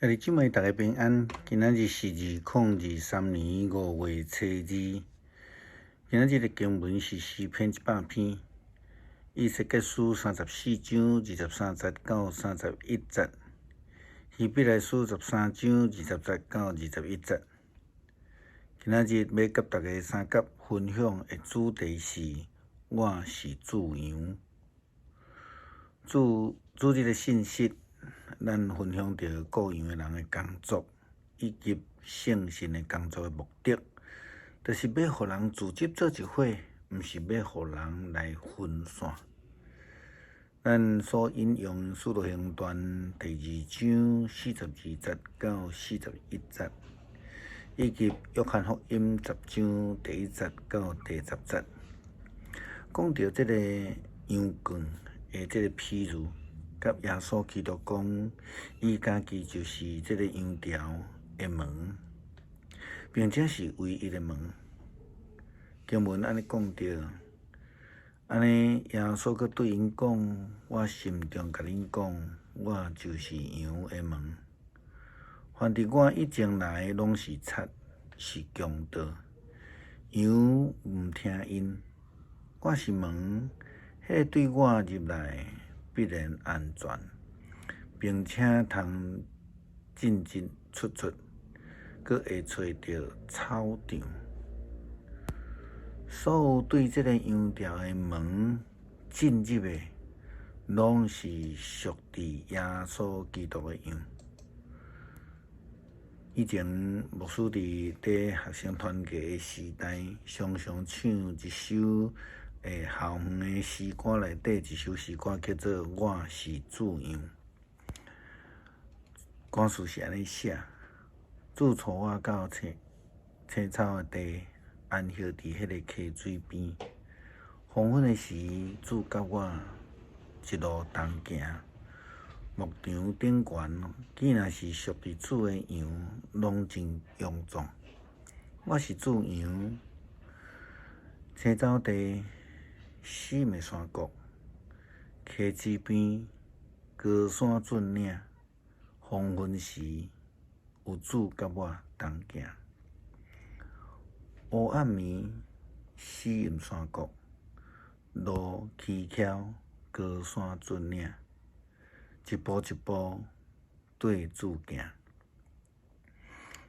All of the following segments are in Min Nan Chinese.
兄弟姊妹，大家平安。今仔日是2023年5月初2。今仔日的經文是詩篇100篇，以西結書34章23節到31節，希伯來書13章20節到21節。今仔日欲佮大家相佮分享的主題是：我是主羊。主主日的信息，咱分享著顧羊的人的工作，以及聖神的工作的目的，就是欲予人組織做一伙，毋是欲予人來分散。咱所引用《使徒行傳》第二章42節到41節，以及《約翰福音》10章第1節到第10節，講著這个羊圈的這个譬喻。佮耶穌基督講，伊家己就是這个羊牢的門，並且是唯一的門。經文按呢講著，按呢耶穌閣對𪜶講：我心中共恁講，我就是羊的門。凡佇我以前來的，攏是賊，是強盜。羊毋聽𪜶。我是門，彼个對我入來，必然安全，並且通進進出出，閣會揣著草場。所有對這个羊牢的門進入的，攏是屬佇耶穌基督的羊。以前牧師佇咧學生團契的時代，常常唱一首校園的詩歌內底一首詩歌叫做《我是主羊》，歌詞是按呢寫：主帶我到青青草的地，安歇佇彼个溪水邊。黃昏的時，主佮我一路同行。牧場頂懸，既若是屬佇主的羊，攏真勇壯。我是主羊，青草地。死的山谷，溪水邊，高山峻嶺，黃昏時有主佮我同行。烏暗暝，死蔭山谷，路蹊蹺，高山峻嶺，一步一步綴主行。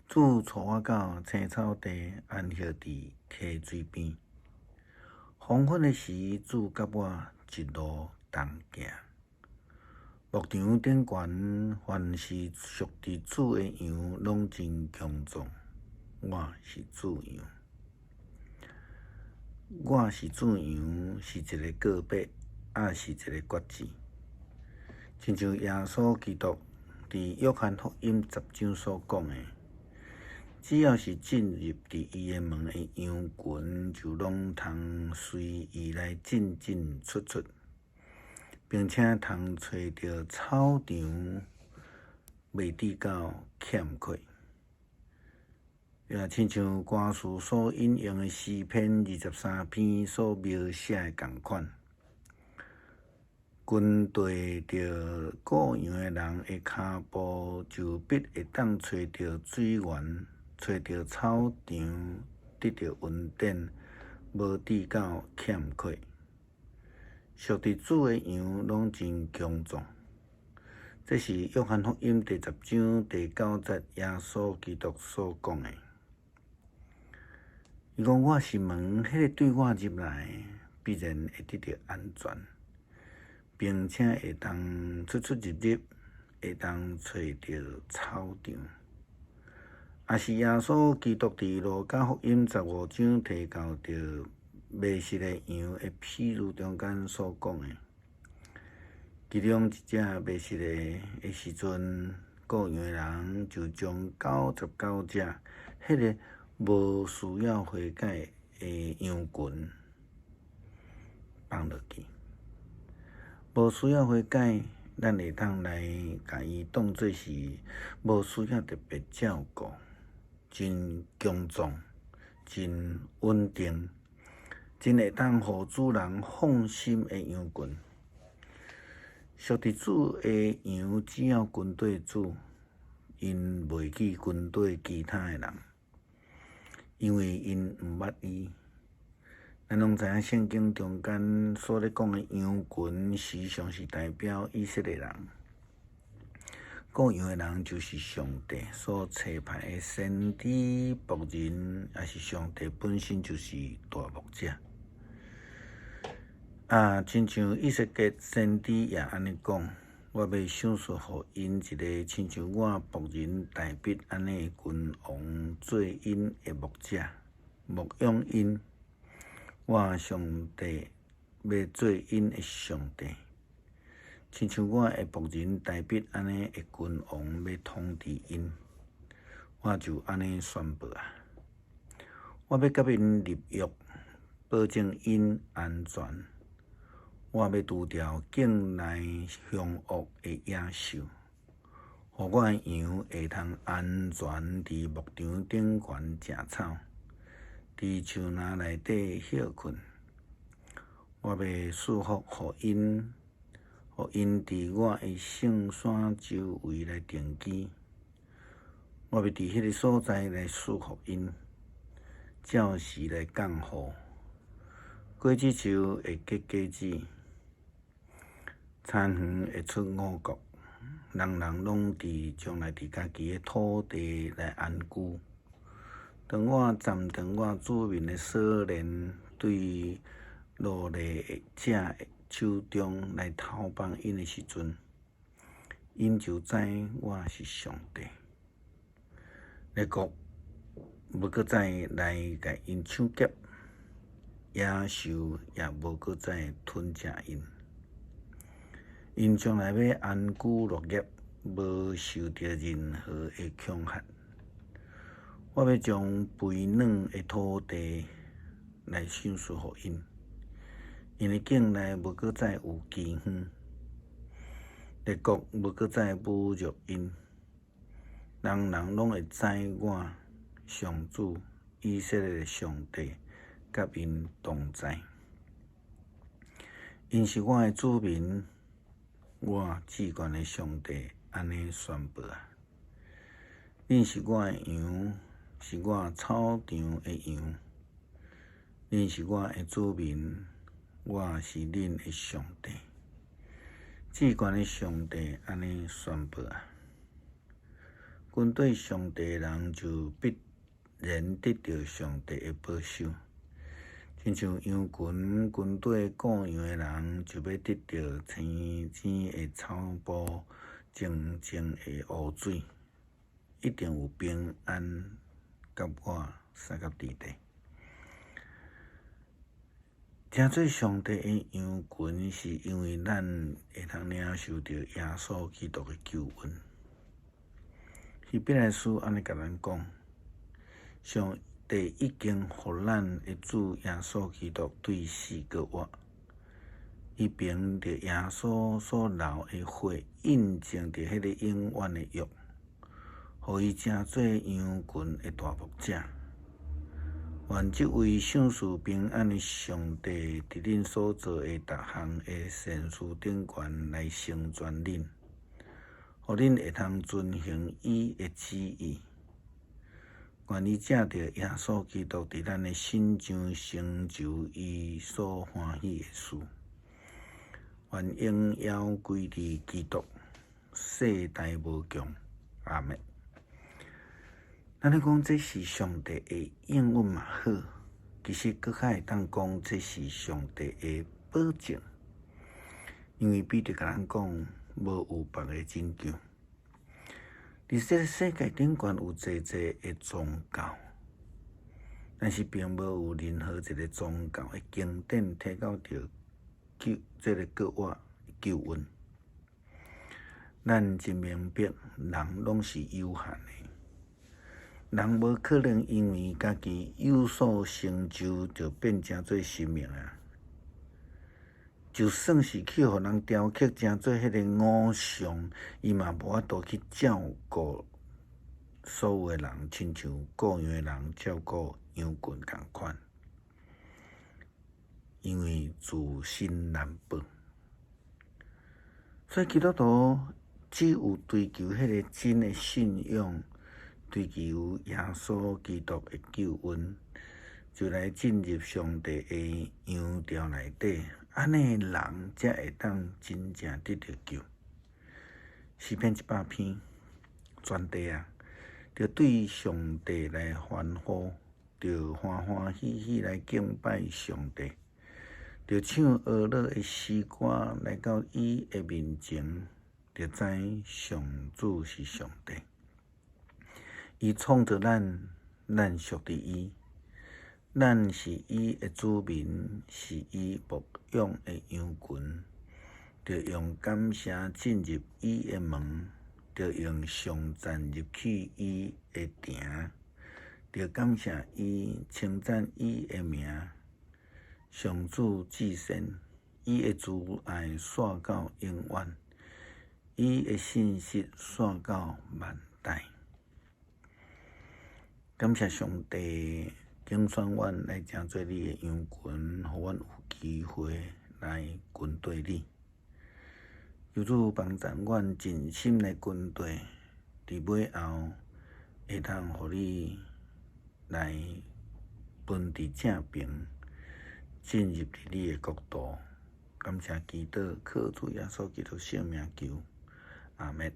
主帶我到青草地，安歇佇溪水邊。黃昏的時，主佮我一路同行。牧場頂懸，凡是屬佇主的羊，攏真強壯。我是主羊，我是主羊，是一个告白，也是一个決志。親像耶穌基督佇約翰福音十章所講的。只要是進入佇伊的門的羊群，就攏通隨伊來進進出出，並且通揣著草場，袂致到欠缺。也親像歌詞所引用的詩篇23篇所描寫的仝款，跟綴著顧羊的人的跤步，就必會當揣著水源。揣著草場，得著恩典，無致到欠缺。屬佇主的羊攏真強壯。這是約翰福音第十章第九節，耶穌基督所講的。伊講我是門，彼个對我入來，必然會得著安全，並且會當出出入入，會當揣著草場。也是耶穌基督佇路加福音15章提到著迷失的羊的譬喻中間所講的，其中一隻迷失的的時陣，顧羊的人就將99隻彼个無需要悔改的羊群放落去，無需要悔改，咱會當來共伊當做是無需要特別照顧。真強壯，真穩定，真會當予主人放心的羊群。屬佇主的羊，只要跟綴主， 𪜶袂去跟綴其他的人，因為𪜶毋捌伊。咱攏知影聖經中間所咧講的羊群，時常是代表以色列人。顧羊的人就是上帝所差派的先知僕人，抑是上帝本身就是大牧者。啊，親像以西結先知也按呢講：我欲賞賜予𪜶一個親像我僕人大衛按呢的君王做𪜶的牧者，牧養𪜶。我上帝欲做𪜶的上帝，親像我的僕人大衛按呢的君王欲統治𪜶，我就按呢宣布啊！我欲佮𪜶立約，保證𪜶安全。我欲除掉境內兇惡的野獸，予我的羊會通安全佇牧場頂懸食草，佇樹林內底歇睏。我欲賜福予𪜶，予𪜶佇我的聖山周圍來定居。我欲佇彼个所在來賜福𪜶，照時來降雨。果子樹會結果子，田園會出五穀，人人攏佇將來佇家己的土地來安居。當我斬斷我子民的鎖鏈，對奴隸者手中來偷放𪜶的時陣，𪜶就知我是上帝。列國無閣再來共𪜶搶劫，野獸也無閣再吞食𪜶。𪜶將來欲安居樂業，無受著任何的恐嚇。我欲將肥軟的土地來賞賜予𪜶，𪜶的境內無閣再有饑荒，列國無閣再侮辱𪜶，人人攏會知我上主以色列的上帝佮𪜶同在。𪜶是我的子民，我至懸的上帝按呢宣布啊！恁是我的羊，是我草場的羊。恁是我的子民，我是恁的上帝。至懸的上帝按呢宣布啊！跟綴上帝的人就必然得著上帝的保守，親像羊群跟綴顧羊的人，就欲得著青青的草埔、靜靜的湖水，一定有平安佮我相佮佇咧。成做上帝的羊群，是因為咱會通領受著耶穌基督的救恩。希伯來書按呢共咱講，上帝已經予咱的主耶穌基督對死閣活，伊憑著耶穌所流的血，印證著彼个永遠的約，予伊成做羊群的大牧者。願這位賞賜平安的上帝，佇恁所做的逐項的善事頂懸來成全恁，予恁會通遵行伊的旨意。願伊藉著耶穌基督佇咱的身上成就伊所歡喜的事。願榮耀歸佇基督，世代無窮。阿們。咱咧講這是上帝的應允嘛好，其實閣較會當講這是上帝的保證，因為彼得共咱講無有別个拯救。佇這个世界頂懸有濟濟的宗教，但是並無有任何一个宗教的經典提到著救這个閣活救恩。咱真明白，人攏是有限的。人無可能因為家己有所成就，就變成做神明啊！就算是去予人雕刻成做彼个偶像，伊嘛無法度去照顧所有的人，親像顧羊的人照顧羊群仝款，因為自身難保。所以基督徒只有追求彼个真的信仰，追求耶穌基督的救恩，就來進入上帝的羊牢內底，按呢人才會當真正得著救。詩篇100篇，全地啊，著對上帝來歡呼，著歡歡喜喜來敬拜上帝，著唱和樂的詩歌來到伊的面前，著知上主是上帝。伊創造咱，咱屬佇伊，咱是伊的子民，是伊牧養的羊群。著用感謝進入伊的門，著用頌讚入去伊的埕，著感謝伊，稱讚伊的名。上主至善，伊的慈愛紲到永遠，伊的信實紲到萬代。感謝上帝揀選阮來成做你的羊群，予阮有機會來跟綴你。求主幫助阮盡心來跟綴，佇尾後會當予你來分佇正爿，進入佇你的國度。感謝基督，靠主耶穌基督聖名求，阿們。